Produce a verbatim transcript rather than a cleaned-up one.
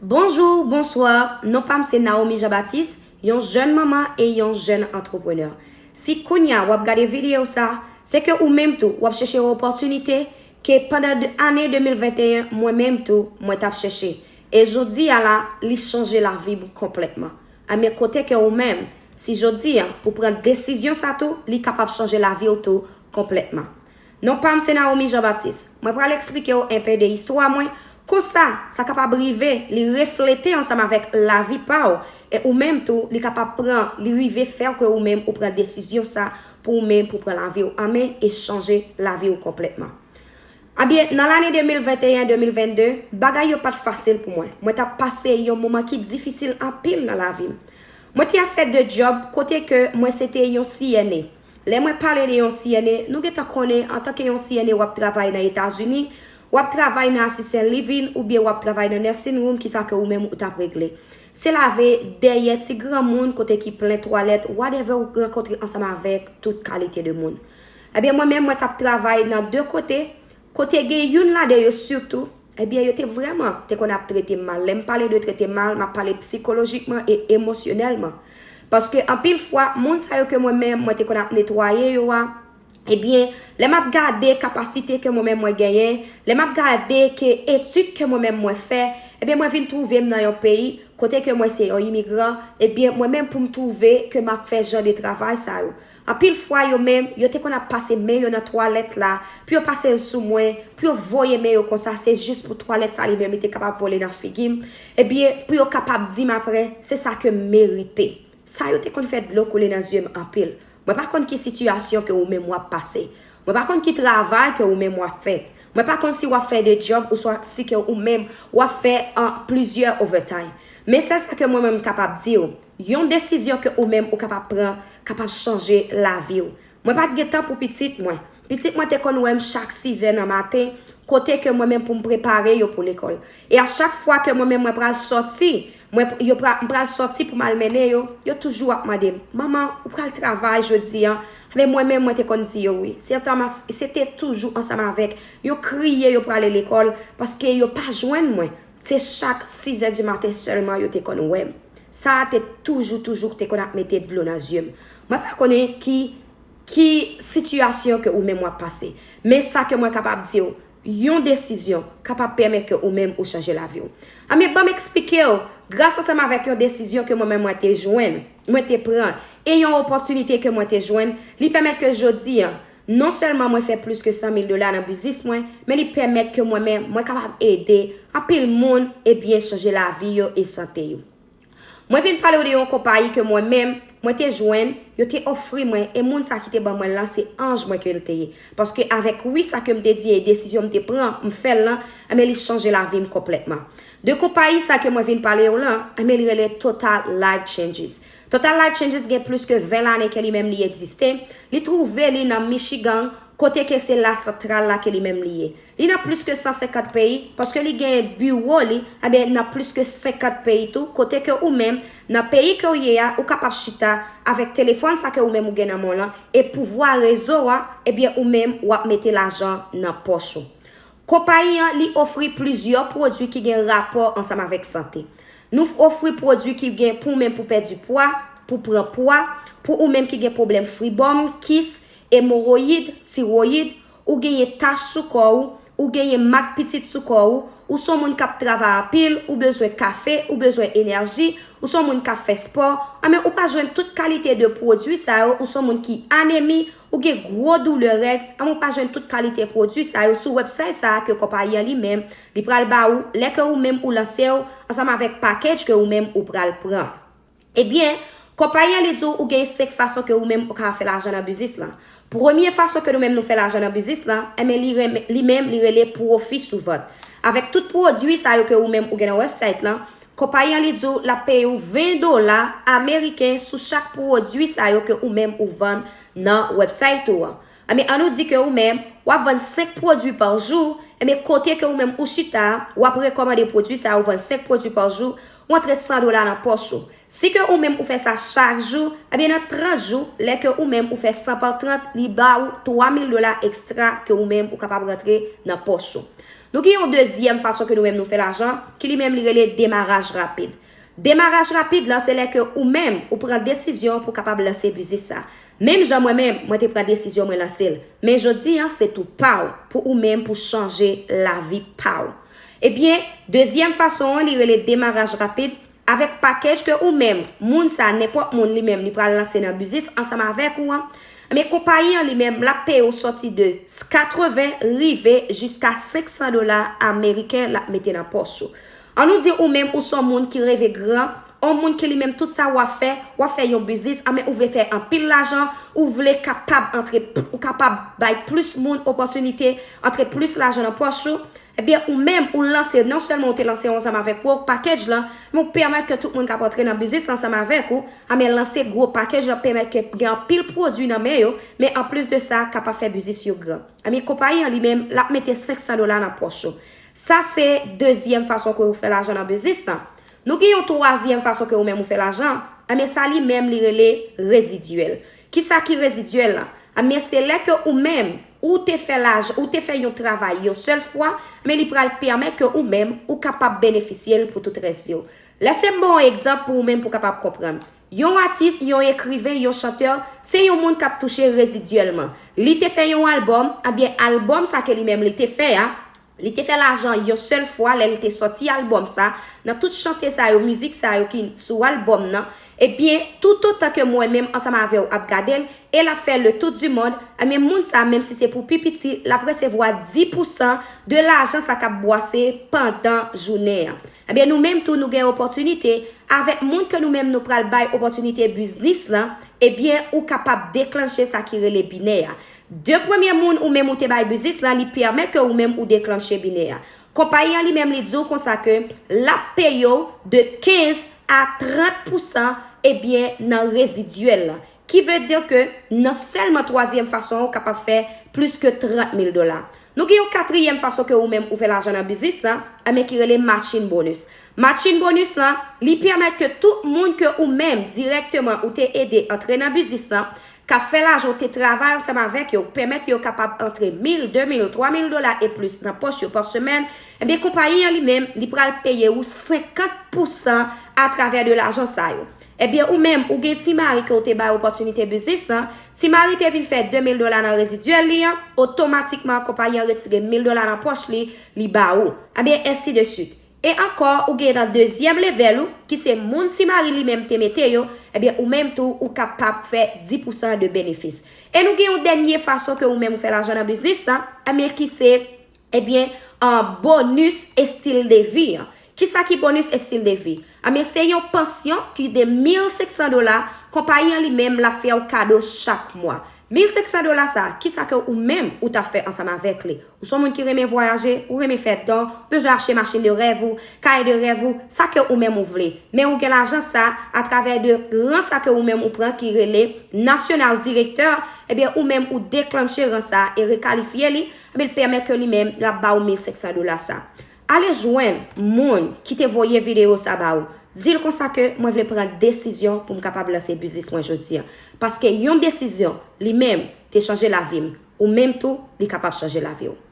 Bonjou, bonswa, non pa m se Naomi Jean Baptiste, yon jèn manman e yon jèn antreprenè. Si kounye a w ap gade videyo sa, se ke ou menm tou w ap chèche yon opòtinite ke pandan de, ane de mil venteyen, mwen menm tou, mwen t ap chèche. E jodi a la, li chanje lavi m konplètman. Ebyen, kote ke ou menm, si jodi a, ou pran desizyon sa tou, li kapab chanje lavi w tou konplètman. Non pa m se Naomi Jean Baptiste. Mwen pral eksplike w enpe de istwa mwen. Konsa, sa kapab rive, li reflete ansanm avèk lavi pa w. E ou menm tou, li kapab pran, li rive fè ke ou menm ou pran desizyon sa pou ou menm pou pran lavi w an men e chanje lavi w konplètman. Ebyen, nan lane de mil venteyen, de mil vennde, bagay yo pa t fasil pou mwen. Mwen t ap pase yon moman ki difisil anpil nan lavi m. Mwen te ap fè de djòb kote ke mwen se te yon C N A. Lè mwen pale de yon C N A, nou gentan konnen antanke yon C N A w ap travay nan Etazini, w ap travay nan assisted living oubyen w ap travay nan nursing room, kisa ke ou menm ou t ap regle. Se lave dèyè ti granmoun kote ki plen twalèt, whatever ou rankontre ansanm avèk tout kalite de moun. Ebyen, mwen menm, mwen t ap travay nan de kote, kote gen youn ladan yo sitou, ebyen, yo te vrèman te konn ap trete m mal. Lè m pale de trete m mal, m ap pale sikolojikman e emosyonèlman. Paske anpil fwa, moun sa yo ke mwen menm, mwen te konn ap netwaye yo a, ebyen, lè m ap gade kapasite ke mwen menm mwen genyen, lè m ap gade ke etid ke mwen menm mwen fè, ebyen, mwen vin twouve m nan yon peyi kote ke mwen se yon imigran, ebyen, mwen menm pou m twouve ke m ap fè jan de travay sa yo. Anpil fwa, yo menm, yo te konn ap pase men yo nan twalèt la, pou yo pase l sou mwen, pou yo voye men yo konsa, se jis pou twalèt sa li menm, li te kapab vole nan figi m. Ebyen, pou yo kapab di m apre, se sa ke m merite. Sa yo te konn fè dlo koule nan zye m anpil. Mwen pa konn ki sitiyasyon ke ou menm w ap pase. Mwen pa konn ki travay ke ou menm w ap fè. Mwen pa konn si w ap fè de djòb ouswa si ke ou menm w ap fè an plizyè overtime. Men sèl sa ke mwen menm m kapab di w, yon desizyon ke ou menm ou kapab pran kapab chanje lavi w. Mwen pa t gen tan pou pitit mwen. Pitit mwen te konn wè m chak sizè nan maten, kote ke mwen menm pou m prepare yo pou lekòl. E a chak fwa ke mwen menm mwen pral sòti, mwen, yo pra, m pral sòti pou m al mennen yo, yo toujou ap mande m, "Manman, ou pral travay jodi a?" Men mwen menm, mwen te konn di yo wi. Se ansanm, se te toujou ansanm avèk yon kriye yo prale lekòl, paske yo pa jwenn mwen. Se chak sizè di maten sèlman yo te konn wè m. Sa a te toujou, toujou te konn ap mete dlo nan zye m. Mwen pa konnen ki, ki sitiyasyon ke ou menm w ap pase. Men sa ke mwen kapab di w, yon desizyon kapab pèmèt ke ou menm ou chanje lavi w. Ebyen, ban m eksplike w, gras ansanm avèk yon desizyon ke mwen menm mwen te jwenn, mwen te pran, e yon opòtinite ke mwen te jwenn, li pèmèt ke jodi a, non sèlman mwen fè plis ke san mil dola nan biznis mwen, men li pèmèt ke mwen menm, mwen kapab ede anpil moun, ebyen, chanje lavi yo e sante yo. Mwen vin pale w de yon konpayi ke mwen menm, mwen te jwenn, yo te ofri mwen, e moun sa ki te ban mwen l lan, se anj mwen ke l te ye. Paske avèk wi sa ke m te di e desizyon m te pran, m fè l lan, ebyen, li chanje lavi m konplètman. De konpayi sa ke mwen vin pale w lan, ebyen, li rele Total Life Changes. Total Life Changes gen plis ke ven lane ke li menm li egziste. Li twouve li nan Michigan, kote ke se la santral la ke li menm li ye. Li nan plis ke san senkant peyi, paske li gen biwo li, ebyen, nan plis ke senkant peyi tou, kote ke ou menm, nan peyi ke w ye a, ou kapab chita avèk telefòn sa ke ou menm ou gen nan men w lan, e pouvwa rezo a, ebyen, ou menm, w ap mete lajan nan pòch ou. Konpayi an, li ofri plizyè pwodui ki gen rapò ansanm avèk sante. Nou ofri pwodui ki gen pou ou menm pou pèdi pwa, pou pran pwa, pou ou menm ki gen pwoblèm fribòm, kis, emoroyid, tiwoyid, ou genyen tach sou kò w, ou genyen mak pitit sou kò w, ou se yon moun k ap travay anpil, ou bezwen kafe, ou bezwen enèji, ou se yon moun k ap fè spò, anben ou pa jwenn tout kalite de pwodui sa yo, ou se yon moun ki anemi, ou gen gwo doulè règ, anben ou pa jwenn tout kalite pwodui sa yo sou website sa a ke konpayi an li menm, li pral ba ou, lè ke ou menm ou lanse w, ansanm avèk package ke ou menm ou pral pran. Ebyen, konpayi an li di w ou gen senk fason ke ou menm ou ka fè lajan nan biznis lan. Premye fason ke nou menm nou fè lajan nan biznis lan, enben li, li menm li rele pwofi sou vant. Avèk tout pwodui sa yo ke ou menm ou gen nan website lan, konpayi an li di w l ap peye w ven dola ameriken sou chak pwodui sa yo ke ou menm ou vann nan website ou an. Enben, an nou di ke ou menm, w ap vann senk pwodui pa jou, enben, kote ke ou menm ou chita, w ap rekòmande pwodui sa yo, ou vann senk pwodui pa jou, ou antre san dola nan pòch ou. Si ke ou menm ou fè sa chak jou, ebyen, nan trant jou, lè ke ou menm ou fè san pa trant, li ba ou twa mil dola ekstra ke ou menm ou kapab rantre nan pòch ou. Nou gen yon dezyèm fason ke nou menm nou fè lajan, ki li menm li rele demaraj rapid. Demaraj rapid lan, se lè ke ou menm, ou pran desizyon pou kapab lanse biznis sa. Menm jan mwen menm, mwen te pran desizyon mwen lanse l. Men jodi an, se tou pa w, pou ou menm, pou chanje lavi pa w. Ebyen, dezyèm fason an, li rele demaraj rapid. Avèk pakèj ke ou menm, moun sa, nenpòt moun li menm, li pral lanse nan biznis ansanm avèk ou an, men konpayi an li menm, l ap peye w sòti de katreven rive jiska senk san dola ameriken l ap mete nan pòch ou. An nou di ou menm ou s on moun ki reve gran, on moun ki li menm tout sa w ap fè, w ap fè yon biznis, anben ou vle fè anpil lajan, ou vle kapab antre, ou kapab bay plis moun opòtinite, antre plis lajan nan pòch ou. Ebyen, ou menm, ou lanse, non sèlman ou te lanse ansanm avèk Work Package lan, men ou pèmèt ke tout moun k ap antre nan biznis ansanm avèk ou, anben lanse gwo package lan pèmèt ke gen anpil pwodui nan men yo, men anplis de sa, kapab fè biznis yo gran. Anben konpayi an li menm, l ap mete senk san dola nan pòch ou. Sa se dezyèm fason ke ou fè lajan nan biznis lan. Nou gen yon twazyèm fason ke ou menm ou fè lajan, anben sa li menm li rele rezidyèl. Kisa ki rezidyèl la? Anben se lè ke ou menm, ou te fè laj, ou te fè yon travay yon sèl fwa, men li pral pèmèt ke ou menm, ou kapab benefisye l pou tout rès vi w. Lèse m ba w yon egzanp pou ou menm pou w kapab konprann. Yon atis, yon ekriven, yon chantè, se yon moun k ap touche rezidyèlman. Li te fè yon albòm, anben albòm sa ke li menm li te fè a, li te fè lajan yon sèl fwa lè li te sòti albòm sa, nan tout chante sa yo, mizik sa yo ki sou albòm nan, ebyen, toutotan ke mwen menm ansanm avè w ap gade l, e l ap fè le tour du monde, ebyen, moun sa, menm si se pou pi piti, l ap resevwa dis pousan de lajan sa k ap bwase pandan jounen an. Ebyen, nou menm tou, nou gen opòtinite avèk moun ke nou menm nou pral bay opòtinite biznis lan, ebyen, ou kapab deklanche sa ki rele binè a. De premye moun ou menm ou te bay biznis lan, li pèmèt ke ou menm ou deklanche binè a. Konpayi an li menm li di w konsa ke l ap peye w de kenz a trant pousan, ebyen, nan rezidyèl lan. Ki vle di ke nan sèlman twazyèm fason an, ou kapab fè plis ke trant mil dola. Nou gen yon katriyèm fason ke ou menm ou fè lajan nan biznis lan, anben ki rele matching bonus. Matching bonus lan, li pèmèt ke tout moun ke ou menm dirèkteman ou te ede antre nan biznis lan, k ap fè lajan, ou te travay ansanm avèk yo, pèmèt yo kapab antre mil, de mil, twa mil dola e plis nan pòch yo pa semèn, ebyen konpayi an li menm, li pral peye ou senkant pousan atravè de lajan sa yo. Ebyen, ou menm, ou gen ti mari ke w te bay opòtinite biznis lan, ti mari te vin fè de mil dola nan rezidyèl li an, otomatikman, konpayi an retire mil dola nan pòch li, li ba ou. Ebyen, ensi de swit. E ankò, ou gen nan dezyèm level ou, ki se moun ti mari li menm te mete yo, ebyen, ou menm tou, ou kapab fè dis pousan de benefis. E nou gen yon dènye fason ke ou menm ou fè lajan nan biznis lan, ebyen, ki se, ebyen, an bonis estil de vi an. Kisa ki bonis estil de vi? Ebyen, se yon pansyon ki de mil senk san dola, konpayi an li menm l ap fè w kado chak mwa. Mil senk san dola sa, kisa ke ou menm ou t ap fè ansanm avèk li? Ou s on moun ki renmen vwayaje, ou renmen fè don, ou bezwen achte machin de rèv ou, kay de rèv ou, sa ke ou menm ou vle. Men ou gen lajan sa, atravè de ran sa ke ou menm ou pran ki rele National Director, ebyen ou menm ou deklanche ran sa e rekalifye li, ebyen l pèmèt ke li menm l ap ba ou mil senk san dola sa. Ale jwenn moun ki te voye videyo sa ba ou. Di l konsa ke mwen vle pran desizyon pou m kapab lanse biznis mwen jodi an. Paske yon desizyon, li menm, te chanje lavi m. Ou menm tou, li kapab chanje lavi w.